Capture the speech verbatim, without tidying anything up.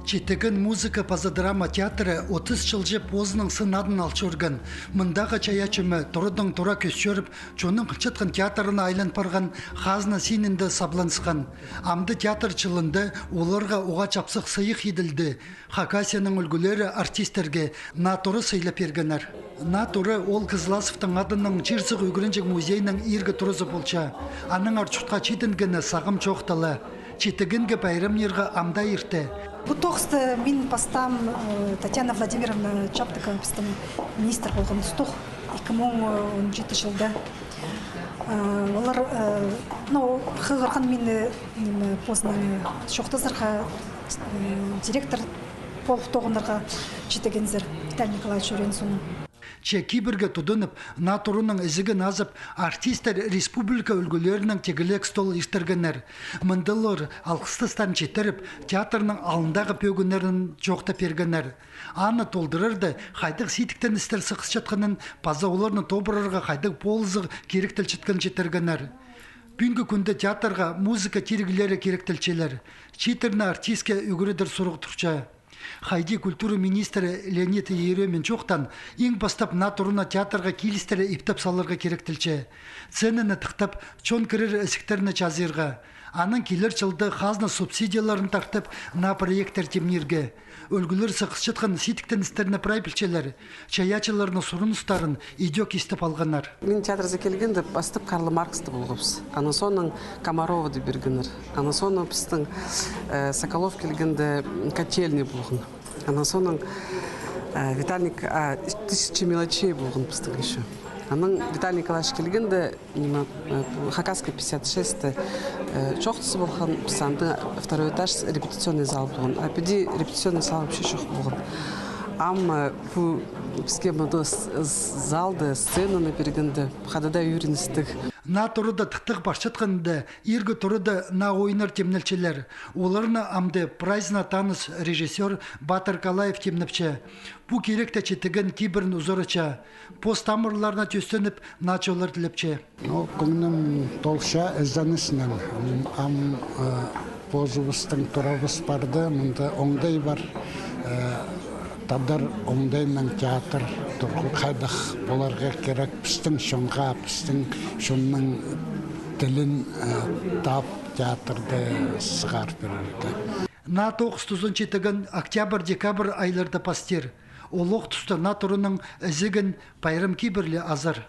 Читіген музыка паза драма театры отыс чылҷа позының сын-адын ал чӧрген. Мындағы чайаачы ӧме турадаң тура кӧс чӧріп, чонның хынчатхан театрына айлан парған, хазна синінде сабланысхан. Амды театр чылында оларға уғаа чапсых сыйых иділді. Хакасияның ӱлгӱлері артистерге наа тура сыйлап пиргеннер. Наа тура ол Кызласовтың адынаң чир-сығ ӱгренҷік музейнің иргі туразы полча. Аннаңар чуртха читінгені сағам чоохтала. Читігенге пайрамнирға ам даа ирте. Пу тоғысты мин пастаам, э, Татьяна Владимировна Чаптыкова, пістің министр полған устағ, ікі муң он читі чылда. Э, олар, э, ну, хығырған мині, ниме, позынаң чоохтазарға, э, директор пол тоғынарға читігензер Виталий Николаевич ӱреен соонаң. Че кибірге тудынып, наа тураның ізігін азып, артистер республика ӱлгӱлерінең тігілек стол иртіргеннер. Мында олар алғыстастарын читіріп, театрның алнындағы пӧгіннерін чоохтап пиргеннер. Аны толдырарда, хайдағ сидіктеністер сығысчатханын паза оларны тобырарға хайдағ полызығ киректелчеткенін читіргеннер. Пӱӱнгі кӱнде театрға музыка тиріглері киректелчелер. Чииттерні артистке ӱгредер сурығ турча. Хайди культура министрі Леонид Еремин чоохтаан, иң пастап наа тураны театрға килістіре иптеп саларға киректелче. Сценаны тыхтап, чон кірер ізіктерні чазирға. Анаң килер чылда хазна субсидияларын тартып, наа проекттер тимнирге. Ӱлгӱлер сығысчатхан сидіктеністерні прай пілчелер. Чайаачыларның сурыныстарын идӧк истіп алғаннар. Мин театрзар килгенде пастап Карл Марксты полғабыс. Анаң соонаң Комаровады пиргеннер. Анаң соонаң пістің, э, Соколов килгенде, м, Котельный полған. Анаң соонаң, э, Виталий Ник-, а, Тысяча мелочей полған пістің ещё. Анаң Виталий Николаевич килгенде, ниме, э, пу Хакасская пятьдесят шесть, э, чоохтазы полған, піс анда второй этаж репетиционный зал полған. А піди репетиционный зал вообще чох полған. Ам, э, пу піске мында с-, с-, залды, сценаны пиргенде, хада даа ӧріністіг. Наа турада тыхтағ парчатханда, иргі турада наа ойыннар тимнелчелер. Оларны амды прайзына таныс режиссёр Батыр Калаев тимнепче. Пу киректе читіген кибірін узаратча. Пос тамырларына тӧстеніп, наа чоллар тілепче. Ну, кӧңнім толча ізеністең. Ам, ам, э, позыбыстың турабыс парды, мында оңдай пар. Э, тадар оңдайнаң театр турғын хайдағ поларға кирек пістің чонға, пістің чонның тілін, э, таап, театрды сығар пирерге. Наа тоғыс тузын читіген октябрь-декабрь айларда пастир. Олох туста наа тураның ізігін пайрам кибірле азар.